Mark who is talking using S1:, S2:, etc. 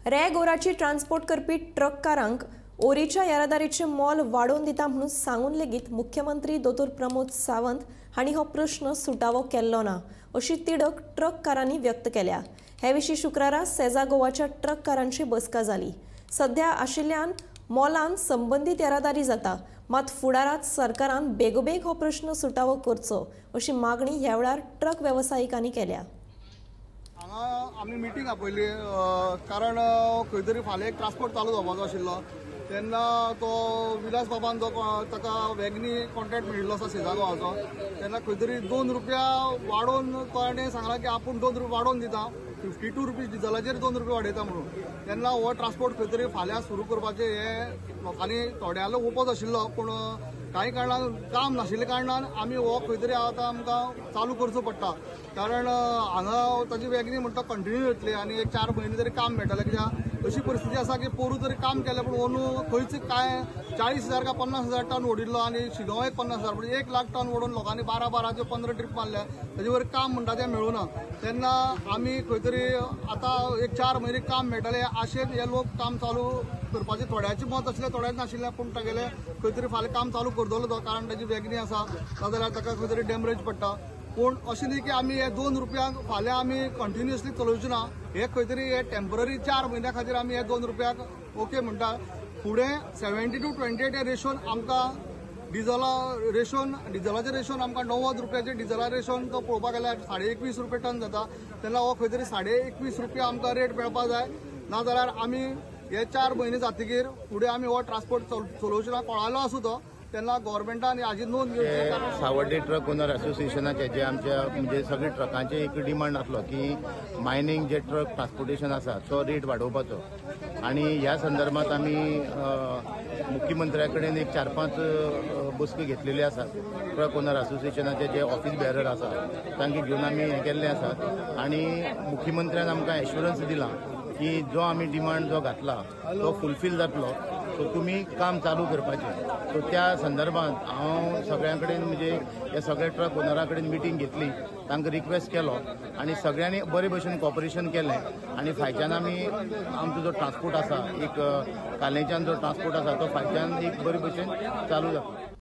S1: रेग ओराची ट्रान्सपोर्ट करपी ट्रककारांक ओरीच्या येरादारीचें मोल वाडोवन दिता म्हणून सांगून लेगीत मुख्यमंत्री दोतोर प्रमोद सावंत हांणी हो प्रश्न सुटावो केल्लो ना अशी तिडक ट्रककारांनी व्यक्त केल्या. हे विशीं शुक्रारा सेजा गोवाच्या ट्रककारांची बसका जाली. सध्या आशिल्ल्यान मोलान संबंदीत येरादारी जाता, मात फुडारांत सरकारान बेगोबेग हो प्रश्न सुटावो करचो अशी मागणी ह्या वेळार ट्रक वेवसायिकांनी केल्या.
S2: हांगा आमी मिटींग आपयली कारण खंय तरी फाल्यां एक ट्रान्सपोर्ट चालू जावपाचो आशिल्लो तेन्ना तो विलास बाबान जो ताका वॅगनी कॉन्ट्रॅक्ट मेळिल्लो आसा सेजा गोवाचो, तेन्ना खंय तरी 2 रुपया वाडोवन ताणें सांगलां की आपूण 2 रुपया वाडोवन दिता, 52 रुपीज डिजलाचेर 2 रुपया वाडयता म्हणून. तेन्ना हो ट्रान्सपोर्ट खंय तरी फाल्यां सुरू करपाचें हें लोकांनी थोड्यांलो ओपोज आशिल्लो, पूण कांय कारणान काम नाशिल्ल्या कारणान आमी हो खंय तरी आतां आमकां चालू करचो पडटा. कारण हांगा ताजी वॅगनी म्हणटा कंटिन्यू येतली आनी एक 4 म्हयने तरी काम मेळटलें, कित्याक अशी परिस्थिती आसा की पोरूं तरी काम केलें पूण अंदू खंयच कांय 40,000 काय 50,000 टन ओडिल्लो आनी शिगांव एक 50,000 म्हणजे 1 लाख टन ओडून लोकांनी 12-12 15 ट्रीप मारल्या, ताजे वयर काम म्हणटा तें मेळूना. तेन्ना आमी खंय तरी आतां एक 4 म्हयने काम मेळटलें आशेन हे लोक काम चालू करपाचें थोड्याचें मत आशिल्लें, थोड्याचें नाशिल्लें, पूण तागेलें खंय तरी फाल्यां काम चालू करतलो तो, कारण ताजी वॅगनी आसा नाजाल्यार ताका खंय तरी डॅमेज पडटा. पूण अशें न्ही की आमी हे 2 रुपयांक फाल्यां आमी कंटिन्युअसली चलोवचे ना, हे खंय तरी हे टेम्पररी 4 म्हयन्या खातीर आमी हे 2 रुपयांक ओके म्हणटा. फुडें 70 to 28 हे रेशोन आमकां डिजला रेशोन, डिजलाचे रेशोन आमकां 90 रुपयाचे डिजला रेशोन तो पळोवपाक गेल्यार 21.5 रुपया टन जाता. तेन्ना हो खंय तरी 21.5 रुपया आमकां रेट मेळपाक जाय, नाजाल्यार आमी हे 4 म्हयने जातकीर फुडें आमी हो ट्रान्सपोर्ट चलोवचे ना. कोणालो आसूं तो, तेन्ना गव्हर्मेंटान हाजी नोंद घेवची.
S3: सावर्डे ट्रक ओनर असोसिएशनाचे जे आमच्या म्हणजे सगळे ट्रकांचे एक डिमांड आसलो की मायनींग जे ट्रक ट्रान्सपोर्टेशन आसा तो रेट वाडोवपाचो, आनी ह्या संदर्भात आमी मुख्यमंत्र्या कडेन एक 4-5 बसक्यो घेतलेल्यो आसात. ट्रक ओनर असोसिएशनाचे जे ऑफिस बेरर आसा तांकां घेवन आमी हें केल्लें आसा आनी मुख्यमंत्र्यान आमकां एश्युरन्स दिला की जो आमी डिमांड जो घातला तो फुलफील जातलो, सो तुमी काम चालू करपाचें. सो त्या संदर्भात हांव सगळ्यां कडेन म्हणजे ह्या सगळ्या ट्रक ओनरा कडेन मिटींग घेतली, तांकां रिक्वेस्ट केलो आनी सगळ्यांनी बरे भशेन कॉपरेशन केलें आनी फायच्यान आमी आमचो जो ट्रान्सपोर्ट आसा एक कालेच्यान जो ट्रान्सपोर्ट आसा तो फायच्यान एक बरे भशेन चालू जातलो.